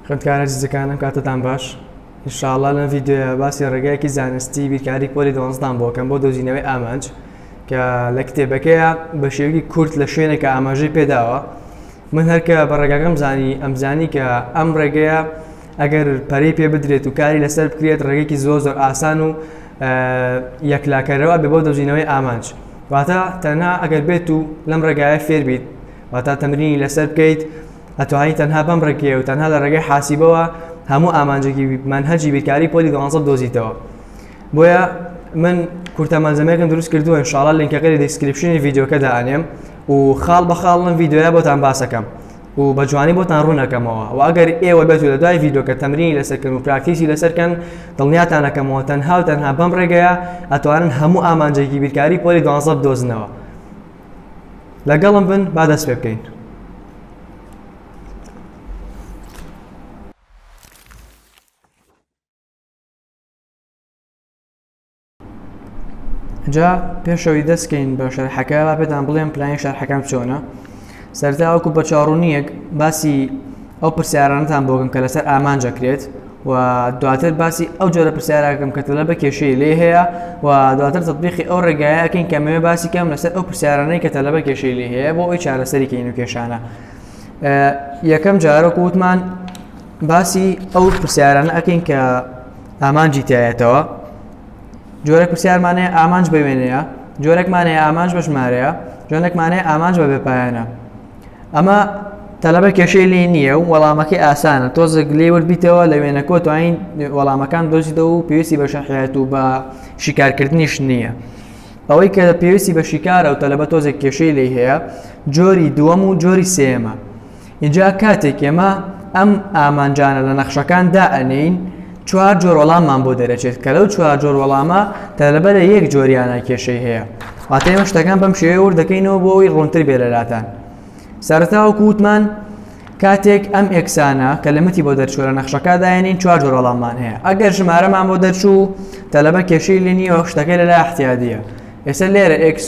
خوێندکارە ئازیزەکانم کاتتان باش ئینشاءاللە لەم ڤیدیۆیە باسی ڕێگایەکی زانستی بیرکاری پۆلی دوانزدان بۆ کەم بۆ دۆزینەوەی ئامانج کە لە کتێبەکەیە بە شێوەیەکی کورت لە شوێنێکە ئاماژەی پێداوە من هەرکە بە ڕێگاکەم زانی ئەمزانی کە ئەم ڕێگەیە ئەگەر پەرەی پێ بدرێت و کاری لەسەر بکرێت ڕێگەیەکی زۆر زۆر ئاسان و یەکلاکەرەوە بێ بۆ دۆزینەوەی ئامانج واتە تەنها ئەگەر بێت و لەم ڕێگایە فێر بیت واتە تەمرینی لەسەر بکەیت ئەتوانی تەنها بەم ڕێگەیە و تەنها لە ڕێگەی حاسیبەوە هەموو ئامانجێکی مەنهەجی بیرکاری پۆلی دوانزە بدۆزیتەوە بۆیە من کورتە مەلزەمەیەکم دروست کردووە ئینشاڵا لینکەکە لە description ی ڤیدیۆکەدا ئەنێم و خاڵ بە خاڵ لەم ڤیدیۆیە بۆتان باسەکەم و بە جوانی بۆتان ڕوونەکەمەوە و ئەگەر ئێوە بێت و لە دوای ڤیدیۆکە تەمرینی لەسەرکەن و practice ی لەسەرکەن دڵنیاتانەکەمەوە تەنها و تەنها بەم ڕێگەیە ئەتوانن هەموو ئامانجێکی بیرکاری پۆلی دوانزە بدۆزنەوە لەگەڵم بن با دەست پێ بکەین. جا پێشەوەی دەستکەین بە شەرحەکە با پێتان بڵێم پلانی شەرحەکەم چۆنە سەرتا وەکو بە چاڕوونیەک باسی ئەو پرسیارانتان بۆکەم کە لەسەر ئامانجەکرێت و دواتر باسی ئەو جۆرە پرسیارەکەم کە تەلەبە کێشەی لێ هەیە و دواتر تطبیقی ئەو ڕێگایەکەین کە مەوێ باسی کەم لەسەر ئەو پرسیارانەی کە تەلەبە کێشەی لێ هەیە بۆ ئەوی چارەسەری کەین و کێشانە یەکەم جارۆک وتمان باسی ئەو پرسیارانە ئەکەین کە ئامانجی تایەتەوە جۆرە پرسیارمانەیە ئامانج بە وێنەیە جۆرێکمانەیە ئامانج بە ژمارەیە جۆنێکمانەیە ئامانج بە بێپایەنە ئەمە تەلەبە کێشەی لێ نییە و وەڵامەکەی ئاسانە تۆزێک لێ وردبیتەوە لە وێنەکۆ توانین وەڵامەکان دۆزیتەوە و پێویستی بە شەرحیات و بە شیکارکردنیش نییە ئەوەی کە پێویستی بە شیکارە و تەلەبە تۆزێک کێشەی لی هەیە جۆری دووەم و جۆری سێمە اینجا کاتێک ئێمە ئەم ئامانجانە لە نەخشەکان دائەنین چوار جۆر وەڵاممان بۆ دەرەچێت کە لەو چوار جۆر وەڵامە تەلەبە لە یەک جۆریانە کێشەی هەیە واتە ئێمە شتەکان بەم شێوەیە ورد دەکەینەوە بۆ ئەوەی ڕوونتر بێ لەلاتان سەرەتا وەکو وتمان کاتێک ئەم x انە کە limit ی بۆ دەرچوو لە نەخشەکە داێنین چوار جۆر وەڵاممان هەیە ئەگەر ژمارەمان بۆ دەرچوو تەلەبە کێشەی لێ نییە و شتەکەی لەلا احتیادیە ئێستا لێرە x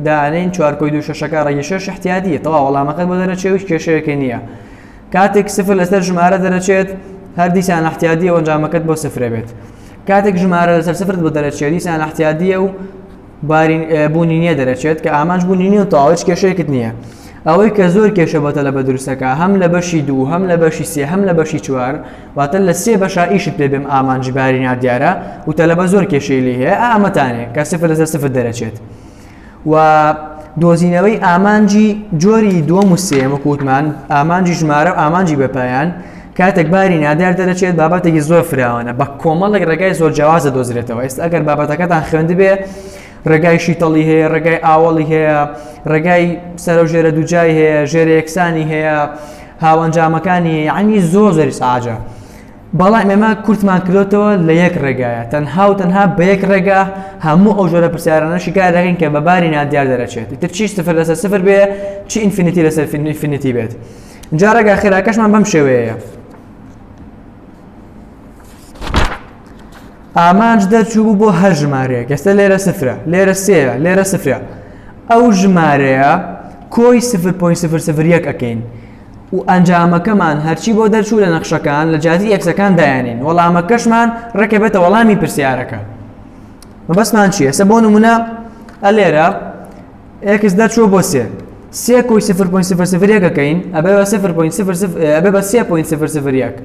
دانین چوار کۆی دوو شەشەکە ڕەگی شەش احتیادیە تەواو وەڵامەکەت بۆ دەرەچێ و هیچ کێشەیەکە نییە کاتێک سفر لەسەر ژمارە دەرەچێت هەر دیسان احتیادیە و ئەنجامەکەت بۆ سفرە بێت کاتێک ژمارە لەسەر سفرت بۆ دەرەچێت دیسان احتیادیە و بارین بوونی نییە دەرەچێت کە ئامانج بوونی نییە و تەواو هیچ کێشەیەکت نییە ئەوەی کە زۆر کێشە بۆ تەلەبە دروستەکە هەم لە بەشی دوو هەم لە بەشی سێ هەم لە بەشی چوار واتە لە سێ بەشا ئیشت پێ بێم ئامانجی باری نادیارە و تەلەبە زۆر کێشەی لێ هەیە ئامەتانێ کە سفر لەسەر سفر دەرەچێت و دۆزینەوەی ئامانجی جۆری دووەم و سێیەم وەکو وتمان ئامانجی ژمارە و ئامانجی بەپایان کاتێک باری نادیار دەرەچێت بابەتێکی زۆر فراوانە بە کۆمەڵێک ڕێگای زۆر جیاواز دەدۆزرێتەوە ئێستا ئەگەر بابەتەکەتان خوێندبێ ڕێگای شیتەڵی هەیە ڕێگای ئاوەڵی هەیە ڕێگای سەرە و ژێرە دووجای هەیە ژێرە یەکسانی هەیە هاوەنجامەکانی هەیە یعنی زۆر زۆری ساجە بەڵام ئێمە کورتمان کردۆتەوە لە یەک ڕێگایە تەنها و تەنها بە یەک ڕێگا هەموو ئەو جۆرە پرسیارانە شیکار دەکەین کە بە باری نادیار دەرەچێت ئیتر چی سفر لەسەر سفر بێ چی infinity لەسەر infinity بێت جا ڕێگا خێراکەشمان بەم شێوەیە ئامانج دەرچوو بوو بۆ هەر ژمارەیەک ئێستا لێرە سفرە لێرە سێیە لێرە سفرە ئەو ژمارەیە کۆی 0.001 ئەەکەین و ئەنجامەکەمان هەرچی بۆ دەرچوو لە نەخشەکان لە جیاتی x ەکان دایانین وەڵامەکەشمان ڕێکە بێتە وەڵامی پرسیارەکە مەبەستمان چییە ئێستا بۆ نمونە ئەلێرە x دەرچووە بۆ سێ سێ کۆی 0.001 ئەکەین ئەبێ بە 0.00 ئەبێ بە 3.001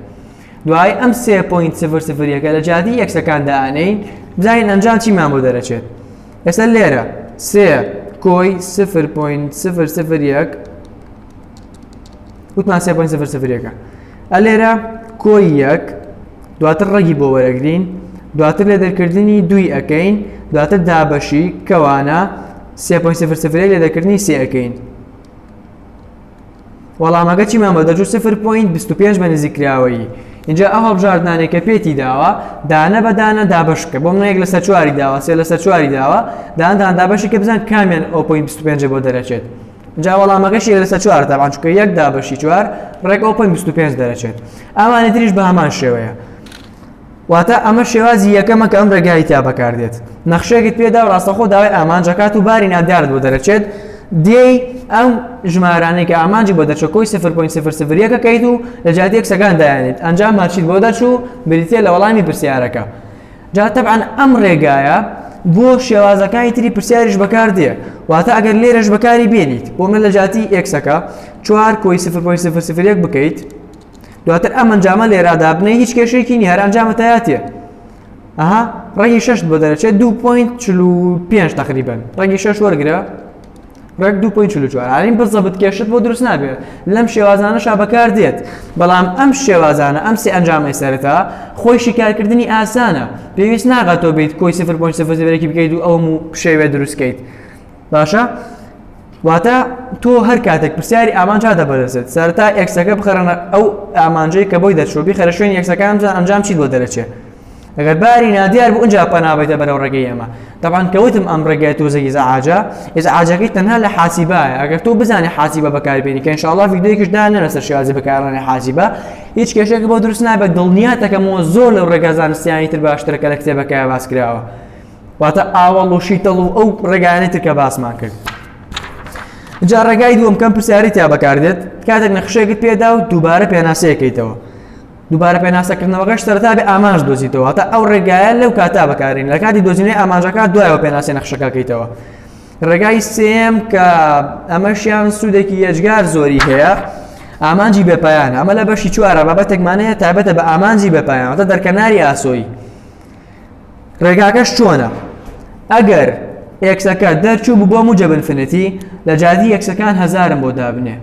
دوای ئەم 3.00 یەکە لە جیاتی x ەکان دائەنێین بزانین ئەنجام چیمان بۆ دەرەچێت ئێستا لێرە سێ کۆی 0.001 وتمان 3.00 یەکە ئەلێرە کۆی یەک دواتر ڕەگی بۆ وەرەگرین دواتر لە دەرکردنی دووی ئەەکەین دواتر دابەشی کەوانە 3.00 لە دەرکردنی سێ ئەەکەین وەڵامەکە چیمان بە دەچوو 0.25 بە نزیکراوەیی اینجا ئەو هەڵبژاردنانێک کە پێتی داوە دانە بە دانە دابش بکە بۆ منە یەک لەسەر چواری داوە سێ لەسەر چواری داوە دانە دانە دابەشی کە بزان کامیان 0.25 بۆ دەرەچێت جا وەڵامەکەشی یەک لەسەر چوار تەبعەن چونکە یەک دابەشی چوار ڕێک ئەو point 25 دەرەچێت ئەوانی تریش بە هەمان شێوەیە واتە ئەمە شێوازی یەکەمە کە ئەم ڕێگای تیا بەکاردێت نەخشێکت پێدا و ڕاستەخۆ داوای ئامانجەکات و باری نادیارت بۆ دەرەچێت دێی ئەم ژمارانەی کە ئامانجی بۆ دەرچوو کۆی 0.001 ئەکەیت و لە جیاتی ئێکسەکان دایانێت ئەنجام هەرچیت بۆ دەرچوو بریتیە لە وەڵامی پرسیارەکە. جا تەبعەن ئەم ڕێگایە بۆ شێوازەکانی تری پرسیاریش بەکاردێ واتە ئەگەر لێرەش بەکاری بێنیت بۆ من لە جیاتی ئێکسەکە چوار کۆی 0.001 بکەیت دواتر ئەم ئەنجامە لێرا دابنێ هیچ کێشەیەکی نیە هەر ئەنجامە تایاتێ ئەها ڕەگی شەش بۆ دەرەچێت 2.45 تقریبا ڕەگی شەش وەرگرە ڕێک 2.44 ئارین بزەبت کێشت بۆ دروست نابێت لەم شێوازانەشا بەکار دێت بەڵام ئەم شێوازانە ئەم سێ ئەنجامەی سەرەتا خۆی شیکارکردنی ئاسانە پێویست ناغات تۆ بیت کۆی 0.0 بکەیت و ئەوم و پشێوێ دروستکەیت باشە واتە تۆ هەر کاتێک پرسیاری ئامانج هاتە بەردەستت سەرەتا ئێکسەکە بخەرە ئەو ئامانجەی کە بۆی دەرچوو بیخەرە شوێنی ئێکسەکان بزان ئەنجام چیت بۆ دەرەچێ ئەگەر باری نادیار بوو ئینجا پەنابەیتە بەرەو ڕێگەی ئێمە تەبعەن کە وتم ئەم ڕێگای تۆزێک ئیزعاجە ئیزعاجەکەی تەنها لە حاسیبایە ئەگەر تۆ بزانێ حاسیبە بەکاربێنی کە ئینشاءاللە ڤیدیۆیەکیش دانێن لەسەر شێوازی بەکارهێنانی حاسیبە هیچ کێشەیەک بۆ دروست نابێت دڵنیاتەکەمەوە زۆر لەو ڕێگا زانستیانی تر باشترە کە لە کتێبەکە باس کراوە واتە ئاوەڵ و شیتەڵ و ئەو ڕێگایانەی تر کە باسمان کرد جا ڕێگای دووەم کەم پرسیاری تیا بەکاردێت کاتێک نەخشەیەکت پێدا و دووبارە پێناسەیەکەیتەوە دووبارە پێناسەکردنەوەکەش سەرەتا بێ ئامانج دۆزیتەوە هەتا ئەو ڕێگایە لەو کاتا بەکارین لە کاتی دۆزینەوەی ئامانجەکە دوایەوە پێناسەی نەخشەکەکەیتەوە ڕێگای سێم کە ئەمەشیان سوودێکی یەجگار زۆری هەیە ئامانجی بێپایان ئەمە لە بەشی چوارە بابەتێکمانەیە تایبەتە بە ئامانجی بێپایان واتە دەرکەناری ئاسۆیی ڕێگاکەش چۆنە؟ ئەگەر ئێکسەکە دەرچوو بوو بۆ موجەب infinity لە جیاتی ئێکسەکان هەزارم بۆ دابنێ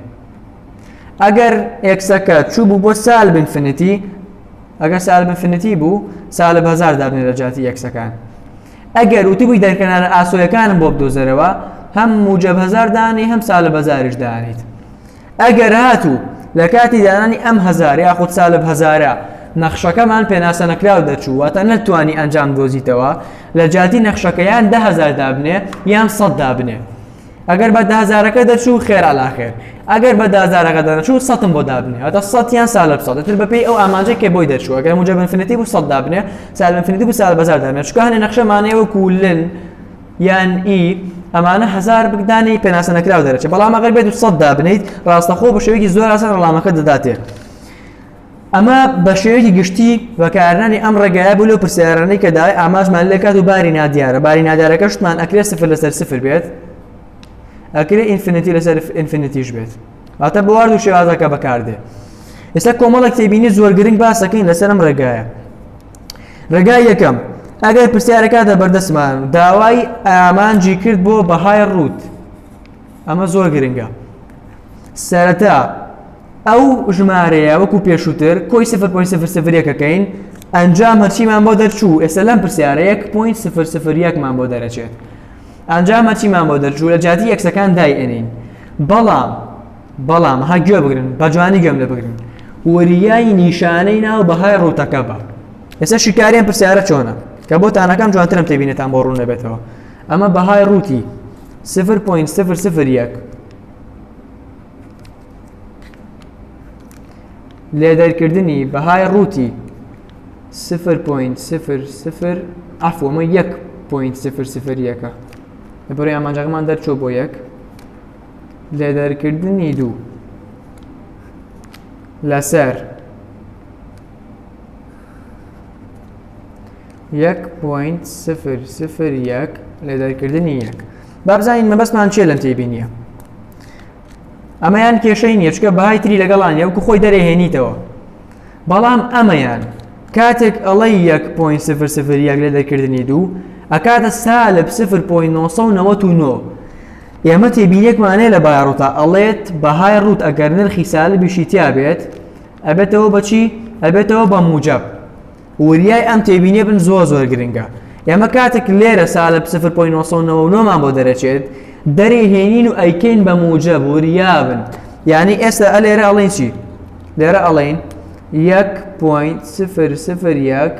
ئەگەر ئێکسەکە چوو بوو بۆ سالب infinity ئەگەر سالب infinity بوو سالب هەزار دابنێ لە جیاتی ئێکسەکان ئەگەر وتبووی دەرکەنارە ئاسۆیەکانم بۆ بدۆزەرەوە هەم موجەب هەزار دانی هەم سالب هەزاریش دانیت ئەگەر هاتوو لە کاتی دانانی ئەم هەزار یاخود سالب هەزارە نەخشەکەمان پێناسەنەکراو دەرچوو واتە نەتوانی ئەنجام دۆزیتەوە لە جیاتی نەخشەکە یان 10,000 دابنێ یان 100 دابنێ ئەگەر بە دەهەزارەکە دەرچوو خێر عەلا خێر ئەگەر بە دەهەزارەکە دەرنەچوو سەتم بۆ دابنێ واتە سەد یان سالب سەد ئیتر بەپێی ئەو ئامانجەی کە بۆی دەرچوو ئەگەر موجەب infinity بوو سەد دابنێ سالب infinity بوو سالب هەزار دابنێ چونکە هەنێ نەخشەمانەیە وەکو ln یان e ئەمانە هەزار بگدانەی پێناسە نەکراو دەرەچێت بەڵام ئەگەر بێت و سەد دابنیت ڕاستەخۆ بە شێوەیەکی زۆر ئاسان وەڵامەکە دەداتێ ئەمە بە شێوەیەکی گشتی بەکارهێنانی ئەم ڕێگایە بوو لەو پرسیارانەی کە داوای ئامانجمان لێکات و باری نادیارە باری نادیارەکەشمان ئەکرێ سفر لەسەر سفر بێت ئەکرێ infinity لەسەر infinity ش بێت واتە بۆ هەردوو شێوازەکە بەکاردێ ئێستا کۆمەڵێک تێبینی زۆر گرنگ باسەکەین لەسەر ئەم ڕێگایە ڕێگای یەکەم ئەگەر پرسیارەکاتە بەردەستمان داوای ئامانجی کرد بۆ بەهای ڕووت ئەمە زۆر گرنگە سەرەتا ئەو ژمارەیە وەکو پێشووتر کۆی 0.001 ەکەین ئەنجام هەرچیمان بۆ دەرچوو ئێستا لەم پرسیارە 1.001 مان بۆ دەرەچێت ئەنجام هەرچیمان بۆ دەرچوو لە جیاتی ئێکسەکان دای ئەنین بەڵام بەڵام ها گوێ بگرن بە جوانی گوێم لێ بگرن وریای نیشانەی ناو بەهای ڕووتەکە بە ئێستا شیکاریان پرسیارە چۆنە کە بۆ تانەکەم جوانترم تێبینێتان بۆ ڕوون نەبێتەوە ئەمە بەهای ڕووتی 0.001 لێدەرکردنی بەهای ڕووتی 0.00 عفو ئەمە 1.001ە لەبەرەی ئامانجەکەمان دەرچوو بۆ یەک لێدەرکردنی دوو لەسەر یەک point سفر سفر یەک لێدەرکردنی یەک با بزانین مەبەستمان چییە لەم تێبینیە ئەمەیان کێشەی نییە چکە بەهای تری لەگەڵان یەکو خۆی دەرێهێنیتەوە بەڵام ئەمەیان کاتێک ئەڵەی یەک point سفر سفر یەک لێ دەرکردنی دوو ئەکاتە سالب سفر point 999 ئێمە تێبینێکمان هەیە لە بای ڕووتا ئەڵێت بەهای ڕووت ئەگەر نرخی سالبیشی تیا بێت ئەبێتەوە بەچی ئەبێتەوە بە موجب وریای ئەم تێبینیە بن زۆر زۆر گرنگە ئێمە کاتێک لێرە سالب 0.999 مان بۆ دەرەچێت دەری هێنین و ئەیکەین بە موجب وریابن یعنی ئێستا ئەلێرە ئەڵێن چی لێرە ئەڵێن 1.001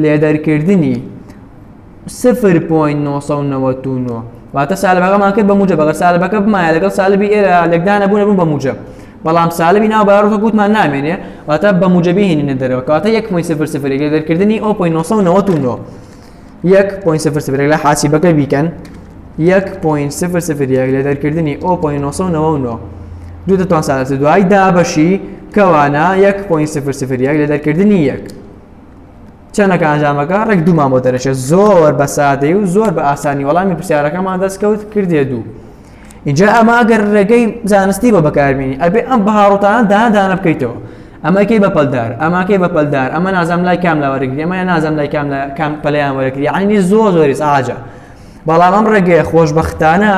لێدەرکردنی 0.999 واتە سالبەکەمان کرد بە موجب ئەگەر سالبەکە بمایە لەگەڵ سالبی ئێرە لێکدانە بوون بوون بە موجب بەڵام سالبی ناو بارۆکە گوتمان نامێنێ واتە بە موجبی هێنینە دەرەوە کەواتە 1.00 لە دەرکردنی 0.999 1.00 لە حاسیبەکە بیکەن. یەک point 001 لە دەرکردنی o point 999 دوو دەتوان سادەتر دوای دابەشی کەوانە یەک point 001 لە دەرکردنی یەک چەنەکە ئەنجامەکە ڕێک دوومان بۆ دەرەچێت زۆر بە سادەی و زۆر بە ئاسانی وەڵامی پرسیارەکەمان دەستکەوت کردێ دوو اینجا ئەمە ئەگەر ڕێگەی زانستی بۆ بەکاربینی ئەبێ ئەم بەهاڕوتانە دانە دانە بکەیتەوە ئەمەکەی بە پەلدار ئەماکەی بە پەلدار ئەمە نازام لای کام لا وەرگری ئەمە نازام لای کام لە کام پەلیان وەرگری یعنی زۆر زۆری ئاجە بەڵام ئەم ڕێگەیە خۆشبەختانە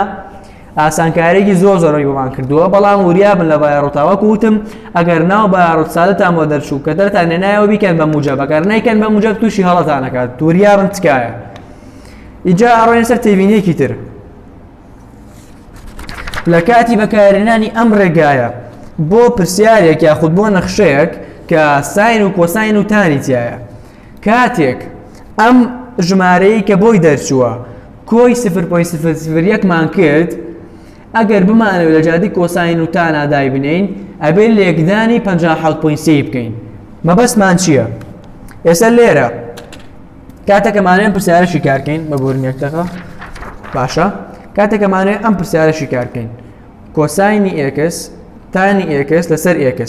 ئاسانکاریەکی زۆر زۆری بۆمان کردووە بەڵام وریابن لە بایەڕۆتا وەکو وتم ئەگەر ناو بایەڕۆت سادەتان بۆ دەرچوو کە دەرتان نێنایەوە بیکەن بە موجب ئەگەر نیکەن بە موجب تووشی هەڵەتان ئەکات وریابن تکایە ئیجا ئەڕۆین سەر تێبینیەکی تر لە کاتی بەکارهێنانی ئەم ڕێگایە بۆ پرسیارێک یاخود بۆ نەخشەیەک کە sine و cosine و tan ی تایە کاتێک ئەم ژمارەیە کە بۆی دەرچووە کۆی 0.001 مان کرد ئەگەر بمانەوێت لە جیاتی cosine و tan ا دایبنین ئەبێ لێکدانی 57.3 بکەین مەبەستمان چییە؟ ئێستا لێرە کاتێکەمانێ ئەم پرسیارە شیکارکەین بە بۆرن یەک دەقە باشە کاتێکەمانێ ئەم پرسیارە شیکارکەین cosine ی x tan ی x لەسەر x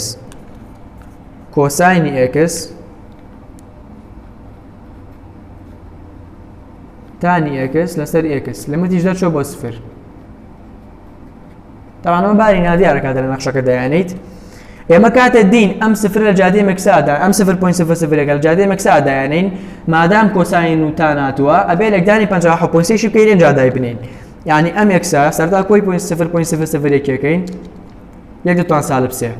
cosine ی x tan ی x لەسەر x لەمەتیش دەرچوە بۆ سفر تاوانەوە باری نادیارە کاتە لە نەخشەکە دەیانیت ئێمە کاتە دین ئەم سفر لە جادەی مەکسادا ئەم 0.00 لە جادەی مەکسا دایانین مادام cosine و tan هاتووە ئەبێ لێکدانی 57.3 بکەین ئینجا دای بنین یعنی ئەم x ە سەرتا کۆی 0.00 یەکەکەین یەک دەتوان سالب سێ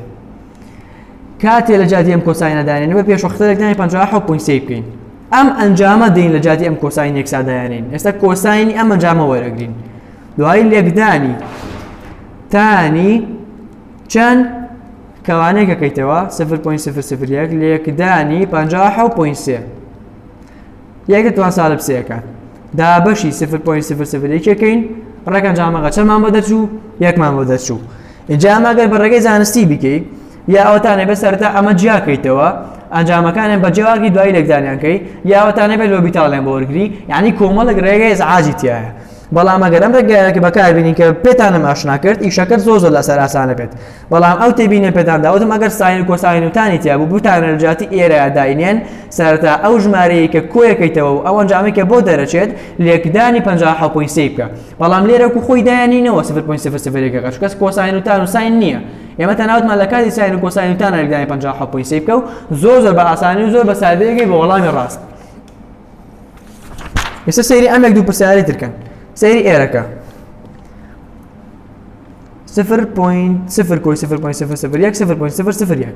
کاتێ لە جاتی ئەم cosine ە دانێن بە پێشوەختە لێکدانی 57.3 بکەین ئەم ئەنجامە دێین لە جاتی ئەم cosine x ا دایانین ئێستا cosine ی ئەم ئەنجامە وەرەگرین دوای لێکدانی tan ی چەند کەوانەیەک ئەکەیتەوە 0.001 لێکدانی 57.3 یەک دەتوان سالب سێکات دابەشی 0.00 یەکەکەین ڕێک ئەنجامەکە چەندمان بۆ دەچوو یەکمان بۆ دەچوو اینجا ئەمە ئەگەر بە ڕێگەی زانستی بکەی یا ئەوەتانێ بە سەرەتا ئەمە جیاکەیتەوە ئەنجامەکانیان بە جیاواکی دوایی لێکدانیان کەی یا ئەوەتانێ بێت لۆبیتاڵیان بۆ وەرگری یعنی کۆمەڵێک ڕێگەی ئیزعاجی تایە بەڵام ئەگەر ئەم ڕێگایەکە بەکاربینین کە پێتانم ئاشنا کرد ئیشەکەت زۆر زۆر لەسەر ئاسانە بێت بەڵام ئەو تێبینە پێتان داوتم ئەگەر sine و cosine و tan ی تیا بوو بتانە لە جیاتی ئێرە داینێن سەرەتا ئەو ژمارەیە کە کۆیەکەیتەوە و ئەو ئەنجامەی کە بۆ دەرەچێت لێکدانی 57.3 بکە بەڵام لێرە وەکو خۆی دایانینەوە 0.00 یەکەکە چونکە cosine و tan و sine نییە ئێمە تەناوتمان لە کاتی sine و cosine و tan لێکدانی 57.3 بکە و زۆر زۆر بە ئاسانی و زۆر بە سادەیەکی بە وەڵامی ڕاست ئێستا سەیری ئەم یەک دوو پرسیاری ترکەن سەیری ئێرەکە 0.0 کۆی 0.001 0.001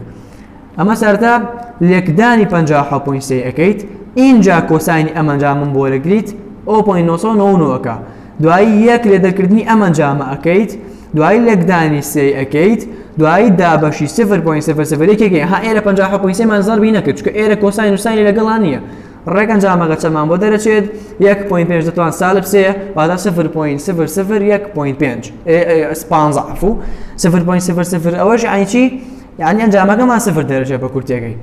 ئەمە سەرتا لێکدانی 57.3 ئەەکەیت اینجا cosine ی ئەم ئەنجامم بۆ دەگریت 0.999 ئەکا دوایی یەک لێ دەرکردنی ئەم ئەنجامە ئەەکەیت دوایی لێکدانی سێ ئەەکەیت دوایی دابەشی 0.00 یەکێکی ها ئێرە 57.3 مان زەربی نەکرد چونکە ئێرە cosine و sine ی لەگەڵا نییە ڕێک ئەنجامەکە چەندمان بۆ دەرەچێت؟ یەک point پێنج دەتوان سالب سێ واتە سفر point سفر سفر یەک point پێنج پانزە عەفو سفر point سفر سفر ئەوەش یعنی چی؟ یعنی ئەنجامەکەمان سفر دەرەچێت بە کورتیەکەی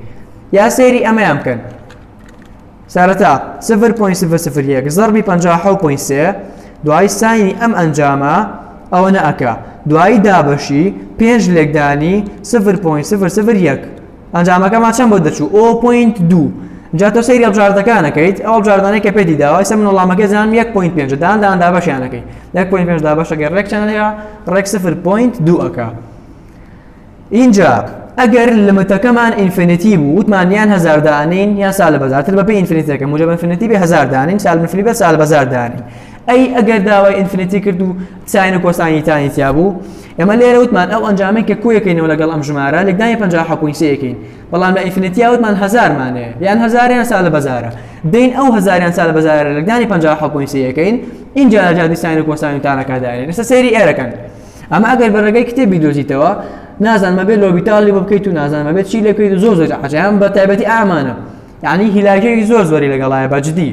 یا سەیری ئەمەیان بکەن سەرەتا سفر point سفر سفر یەک زەربی پەنجا حەوت point سێ دوای sine ی ئەم ئەنجامە ئەوە نەئەکا دوایی دابەشی پێنج لێکدانی سفر point سفر سفر یەک ئەنجامەکەمان چەند بۆ دەچوو؟ o point دوو. جا تۆ سەیری هەڵبژاردەکان ئەکەیت، ئەو هەڵبژاردانەی کە پێتی داوە، ئێستا من وەڵامەکەی زانم یەک point پێنج، دان دان دابەشیان ئەکەی. یەک point پێنج دابەشەکەی ڕێک چەند ئەکا؟ ڕێک سفر point دوو ئەکا. ئینجا ئەگەر limit ەکەمان infinity بوو، وتمان یان هەزار دانین یان سالب هەزار، تر بەپێی infinity ەکە، موجب infinity بێ هەزار دانین، سالب infinity بێ سالب هەزار دانین. ئەی ئەگەر داوای infinity کرد و sine و cosine ی tan ی تیا بوو ئێمە لێرە وتمان ئەو ئەنجامەی کە کۆیەکەینەوە لەگەڵ ئەم ژمارە لێکدانی 57 point سێ یەکەین بەڵام لە infinity یا وتمان هەزارمان هەیە یان هەزار یان سالب هەزارە دەین ئەو هەزار یان سالب هەزارە لێکدانی 57 point سێ یەکەین ئینجا لە جیاتی sine و cosine و tan ەکە دانێن ئێستا سەیری ئێرەکەن ئەمە ئەگەر بە ڕێگەی کتێبی دۆزیتەوە نازانم ئەبێ لۆبیتاڵی بۆ بکەیت و نازانم ئەبێت چی لێ بکەیت و زۆر زۆر عەجەم بە تایبەتی ئامانە یعنی هیلاکێکی زۆر زۆری لەگەڵایە بە جدی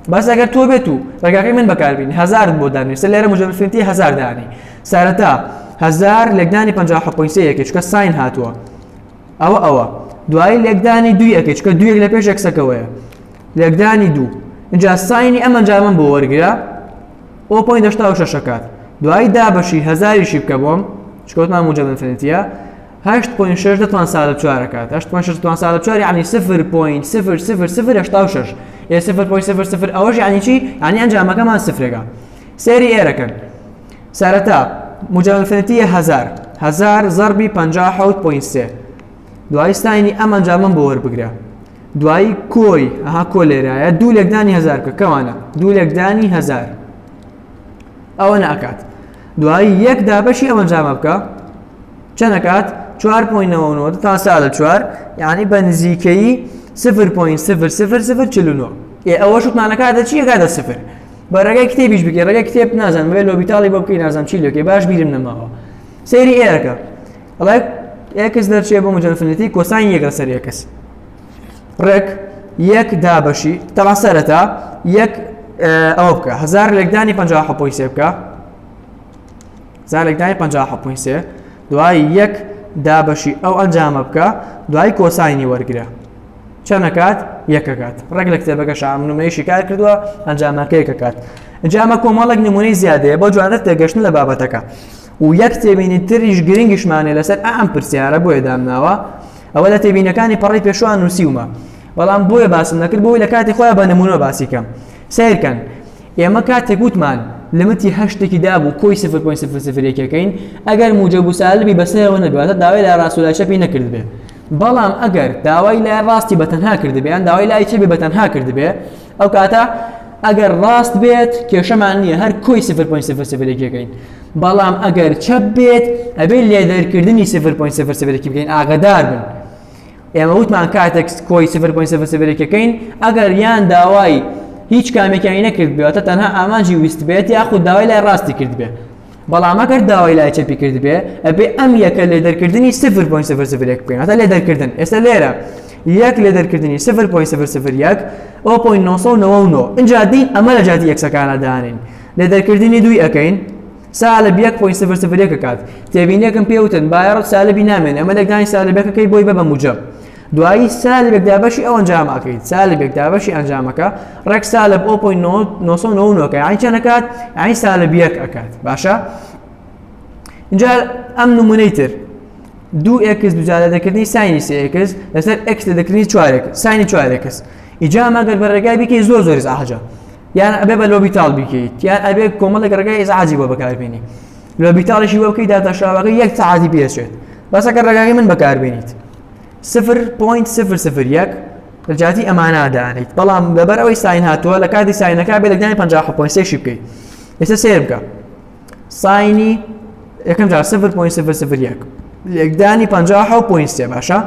بەس ئەگەر تۆ بێت و ڕێگاکەی من بەکاربین هەزارت بۆ دانێ سەر لێرە موجب infinity هەزار دانێ سەرەتا هەزار لێکدانی 57 point سێ یەکێ چونکە sine هاتووە ئەوە ئەوە دوایی لێکدانی دوی ئەکەی چونکە دویەک لە پێش x ەکەوەیە لێکدانی دوو اینجا sine ی ئەم ئەنجامم بۆ وەرگرە. O point 86 ئەکات دوایی دابەشی هەزاریشی بکە بۆم چکۆتمان موجب infinity ە هەشت point شەش دەتوان سالب چوار ئەکات هەشت point شەش دەتوان سالب چوار یعنی سفر point سفر سفر سفر 86 ئێ سفر point سفر سفر ئەوەش یعنی چی یعنی ئەنجامەکەمان سفرێکە سەیری ئێرەکەن سەرەتا موجب infinity هەزار هەزار زەربی 57 point سێ دوایی sine ی ئەم ئەنجامەم بۆ وەربگرە دوایی کۆی ئەها کۆ لێرایە دوو لێکدانی هەزار بکە کەوانە دوو لێکدانی هەزار ئەوە ناکات دوایی یەک دابەشی ئەم ئەنجامە بکە چەند ئەکات؟ 4.99 تا سالب چوار یعنی بە نزیکەیی 0.00049 ئێ ئەوەش وتمان ئەکاتە چی ئەکاتە سفر بە ڕێگای کتێبیش بکەی ڕێگای کتێب نازانم بێ لۆبیتاڵی بۆ بکەی نازانم چی لێکەی باش بیرم نەماوە سەیری ئێرەکە ئەڵێ x دەرچێ بۆ موجب infinity cosine یەک لەسەر x ڕێک یەک دابەشی تەبا سەرەتا یەک ئەوە بکە هزار لێکدانی 57 point سێ بکە زار لێکدانی 57 point سێ دوای یەک دابەشی ئەو ئەنجامە بکە دوای cosine ی وەرگرە چەند ئەکات یەکەکات ڕێک لە کتێبەکە شام نمونەی شیکار کردووە ئەنجامەکە یەکەکات ئەنجامە کۆمەڵێک نمونەی زیادەیە بۆ جوانتر تێگەشتن لە بابەتەکە و یەک تێبینی تریش گرنگیشمانێ لەسەر ئەم پرسیارە بۆیە دامناوە ئەوە لە تێبینەکانی پەڕی پێشوان نووسیومە بەڵام بۆیە باسم نەکرد بۆی لە کاتی خۆیان بە نمونە باسیکەم سیرکەن ئێمە کاتێک وتمان limit ی هەر شتێکی دابوو کۆی 0.00 یەکەکەین ئەگەر موجەب و سالبی بەسەرەوە نەبێت واتە داوای لای ڕاست و لای چەپی نەکردبێ بەڵام ئەگەر داوای لای ڕاستی بە تەنها کردبێ یان داوای لای چەپی بە تەنها کردبێ ئەو کاتە ئەگەر ڕاست بێت کێشەمان نییە هەر کۆی 0.00 یەکەکەین بەڵام ئەگەر چەپ بێت ئەبێ لێدەرکردنی 0.00 یەکی بکەین ئاگادار بن ئێمە وتمان کاتێک کۆی 0.00 یەکەکەین ئەگەر یان داوای هیچ کامێکیانی نەکرد بێتە تەنها ئامانجی ویست بێت یاخود داوای لای ڕاستی کرد بێ بەڵام ئەگەر داوای لای چەپی کرد بێ ئەبێ ئەم یەکە لێ دەرکردنی 0.00 یەک بکەین هەتا لێ دەرکردن ئێستا لێرە یەک لێ دەرکردنی 0.001 0.999 اینجا دین ئەمە لە جاتی یەکسەکانە دانین لێ دەرکردنی دووی ئەەکەین سالب یەک point سفر سفر یەک ئەکات تێبینیەکم پێ وتن بایەڕ سالبی نامێنێ ئەمە لێکدانی سالبەکەکەی بۆی بە بە موجب دوایی سالبێک دابەشی ئەو ئەنجام ئەکەیت سالبێک دابەشی ئەنجامەکە ڕێک سالب 0.999 یعنی چەند ئەکات یعنی سالب یەک ئەکات باشە اینجا ئەم نمونەی تر دوو x دوجارە دەکردنی sine ی سێ x لەسەر x لە دەکردنی چوارێک sine ی چوارێکس ئیجا مەگەر بە ڕێگای بیکەی زۆر زۆر ئەحجە یان ئەبێ بە لۆبیتاڵ بیکەیت یان ئەبێ کۆمەڵێک ڕێگای ئیزعاجی بۆ بەکاربێنی لۆبیتاڵیشی بۆ بکەیت داتاشراوەکە یەک سەعاتی پێچێت بەس ئەگەر ڕێگاکەی من بەکاربێنیت 0.001 لە جیاتی ئەمانە دانیت بەڵام لەبەر ئەوەی sine هاتووە لە کاتی sine ەکە بێ لەگانی 50.3 بکەیت ئێستا سێر بکە sine ی یەکەم جار 0.001 لێکدانی 50.3 باشە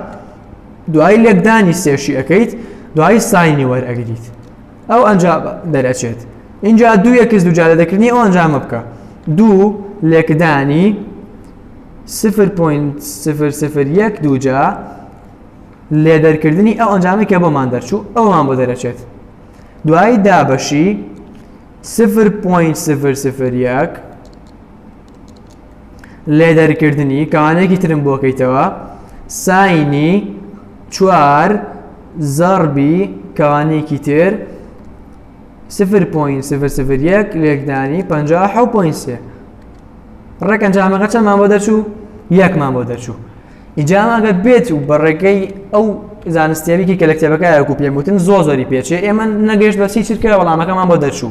دوای لێکدانی سێشی ئەەکەیت دوای sine ی وەرئەگریت ئەو ئەنجامە دەرئەچێت اینجا دوو x دووجارە دەکردنی ئەو ئەنجامە بکە دوو لێکدانی 0.001 دووجا لێدەرکردنی ئەو ئەنجامی کە بۆمان دەرچوو ئەومان بۆ دەرەچێت دوایی دابەشی 0.001 لێدەرکردنی کەوانەیەکی ترم بۆکەیتەوە sine ی چوار زەڕبی کەوانەیەکی تر 0.001 لێکدانی 57.3 ڕێک ئەنجامەکە چەندمان بۆ دەرچوو یەکمان بۆ دەرچوو ئینجا ئەگەر بێت و بە ڕێگەی ئەو زانستیەویکی کە لە کتێبەکە وەکو پێم وتن زۆر زۆری پێچێ ئێمە نەگەشت بە سی چرکە وەڵامەکەمان بۆ دەرچوو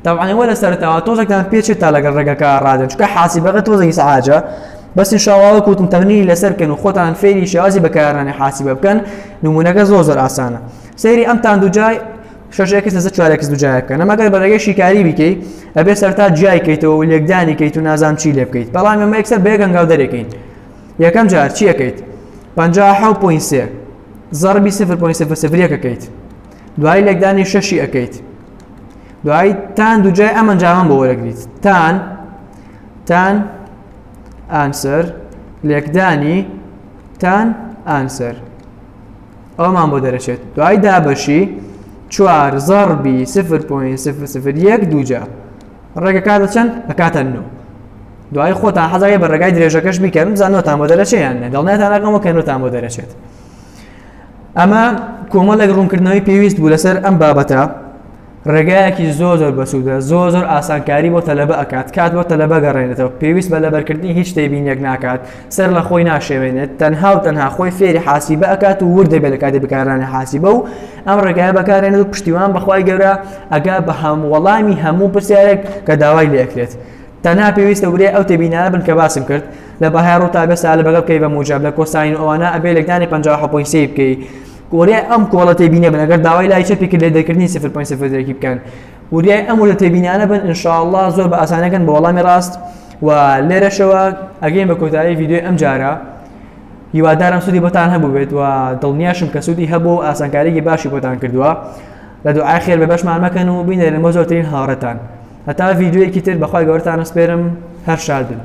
طبعا ئەوە لە سەرەتاوە تۆزێکتان پێچێت تا لەگەڵ ڕێگەکە ڕادێن چونکە حاسیبەکە تۆزێکی سەعاجە بەس ئینشاڵڵا وەکو وتم تەمرینی لەسەر بکەن و خۆتان فێری شێوازی بەکارهێنانی حاسیبە بکەن نمونەکە زۆر زۆر ئاسانە سەیری ئەم tan دووجای شەش x لەسەر چوار x دووجای بکەن ئەمە گەر بە ڕێگەی شیکاری بیکەی ئەبێ سەرتا جیای کەیتەوە و لێکدانی کەیت و نازام چی لێ بکەیت بەڵام ئێمە یەکسەر بە یەک هەنگاو دەرێکەین یەکەم جار چی ئەکەیت 57.3 زەربی 0.00 یەک ئەکەیت دوای لێکدانی شەشی ئەکەیت دوای tan دووجای ئەم ئەنجامەم بۆ وەرەگریت tan tan answer لێکدانی tan answer ئەومان بۆ دەرەچێت دوای دابەشی چوار زەڕبی 0.001 دووجا ڕێگە کاتە چەند ئەکاتە نۆ دوای خۆتان حەزای بە ڕێگای درێژەکەش بیکەن بزان نۆتان بۆ دەرەچێت یان نە دڵنیاتان ئەکەمەوە کە نۆتان بۆ دەرەچێت ئەمە کۆمەڵێک ڕوونکردنەوەی پێویست بوو لەسەر ئەم بابەتە. ڕێگایەکی زۆر زۆر بەسوودە زۆر زۆر ئاسانکاری بۆ تەلەبە ئەکات کات بۆ تەلەبە گەڕێنێتەوە پێویست بە لەبەرکردنی هیچ تێبینێک ناکات سەر لە خۆی ناشێوێنێت تەنها و تەنها خۆی فێری حاسیبە ئەکات و ورد دەبێت لە کاتی بەکارانی حاسیبە و ئەم ڕێگایە بەکارێنێت و پشتیوان بەخوای گەورە ئەگا بە هەم وەڵامی هەموو پرسیارێک کە داوای لێ ئەکرێت تەنها پێویستە وریای ئەو تێبینانە بن کە باسم کرد لە بەهای ڕوو تا بێ سالبەکە بکەی بە موجب لە cosine و ئەوانە ئەبێ لێکدانی 57.3 بکەی وریای ئەم کۆڵە تێبینە بن ئەگەر داوای لای چەپی کرد لێ دەکردنی 0.0 بکەن وریای ئەم وردە تێبینانە بن ان شاء الله زۆر بە ئاسانەکەن بە وەڵامی ڕاست و لێرەشەوە ئەگەین بە کۆتایی ڤیدیۆی ئەم جارە هیوادارم سوودی بۆتان هەبوو بێت و دڵنیاشم کە سوودی هەبوو و ئاسانکاریی باشی بۆتان کردووە لە دوعای خێر بە بەشمان مەکەن و بینێرن بۆ زۆرترین هاوڕێتان هەتا ڤیدیۆیەکی تر بەخوای گەورەتان ئەسپێرم هەر شاد بن.